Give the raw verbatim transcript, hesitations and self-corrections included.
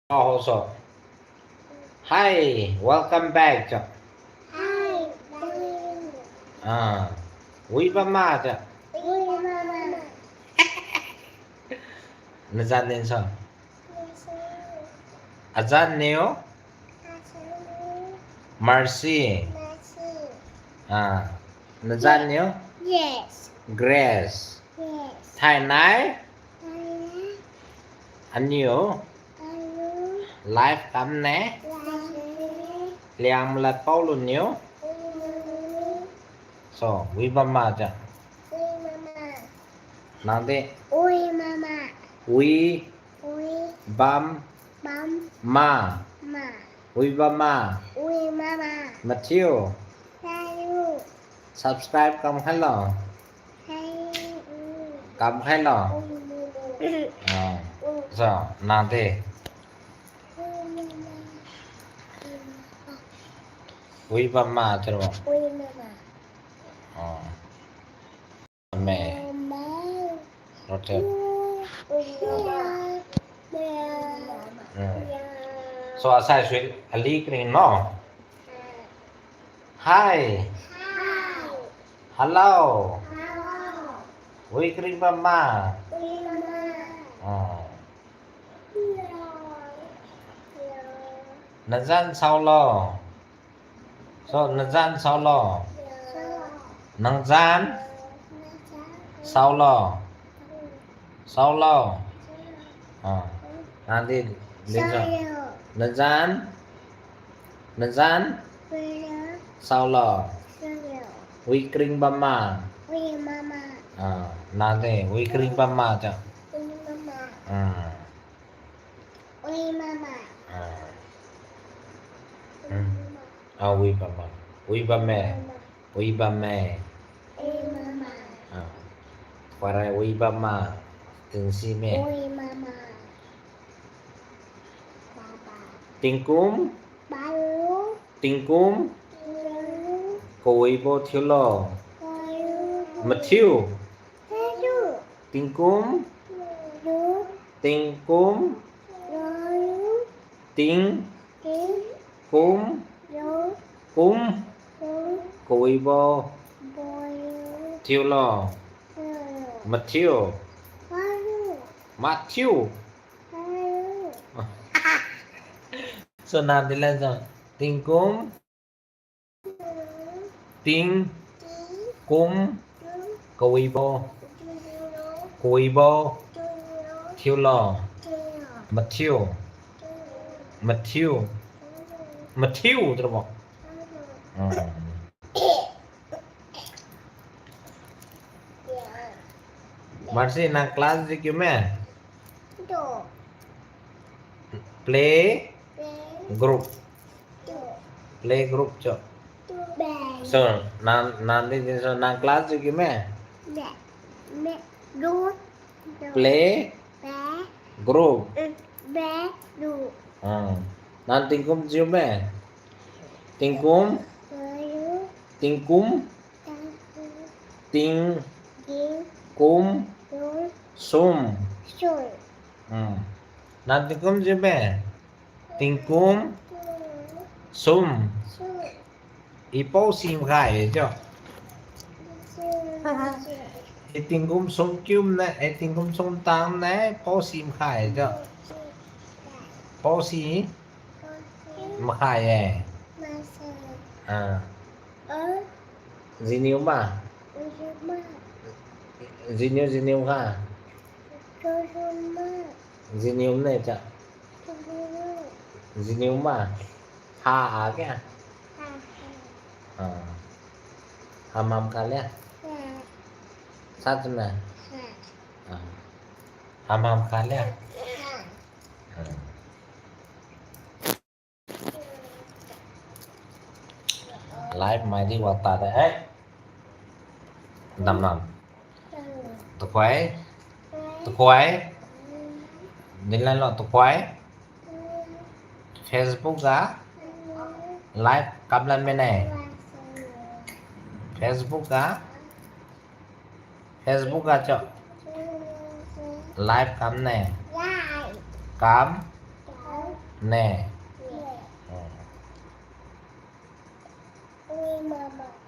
Aho so. Hi, welcome back cha. Hi, welcome. Ah, wi bam ma cha. Wi bam ma. Nazan din so. Azan niu. Mercy. Ah, nazan niu. Grace. Thainai. Aniu. Live kamne. Liang malad paolu niu. So, wi bam ma cha. Nangdi. Wi bam ma. Wi bam ma. Mathiu. Subscribe kamkhailo. Kamkhailo. Ah. So, nangdi. Wi bam ma chiubo. Ah. Me. Rote. Hmm. So, asai sui ali kring no. Hi. Hello. Wi kring bam ma. Ah. Nazan saolo. So, nazan saolo. Nazan saolo. Saolo. Ah. Nangdi, din so. Nazan. Nazan saolo. Wi kring bam ma. Ah, nangdi, wi kring bam ma cha. Ah. Ah. Hmm. Ah, wi bam ma. Wi bamme. Wi bamme. Ah. Parai wi bam ma. Tingsi me. Tingkum. Tingkum. Kawibo thiulo. Mathiu. Tingkum. Tingkum. Ting. Kum. Kum. Kawibo. Thiulo. Mathiu. Mathiu. So, nangdi lan so. Tingkum. Ting. Kum. Kawibo. Kawibo. Thiulo. Mathiu. Mathiu. Mathiu, chiubo. Hmm. Mercy, nang class di kiu me? Play group. Play group cho. So, nang, nangdi din so, nang class di kiu me? Play group. Hmm. Nang tingkum jiu me? Tingkum. Tingkum. Ting. Kum. Sum. Hmm. Nang tingkum jiu me? Tingkum. Sum. I pao si makhai e jo. I tingkum sum kiu ne, i tingkum sum tang ne, pao si makhai e jo. Pao si makhai e. Ah. Jiniu ma. Jiniu, jiniu kha. Jiniu ne cha. Jiniu ma. Ha, ha kya? Ah. Hamam kha lia? Sat na? Ah. Hamam kha lia? Ah. Live mai di wata de, eh. Dam nam. Tukhoi. Tukhoi. Dinlan lo tukhoi. Facebook ga live kamlan mene. Facebook ga. Facebook ga cho. Live kamne. Kam. Ne. Hmm.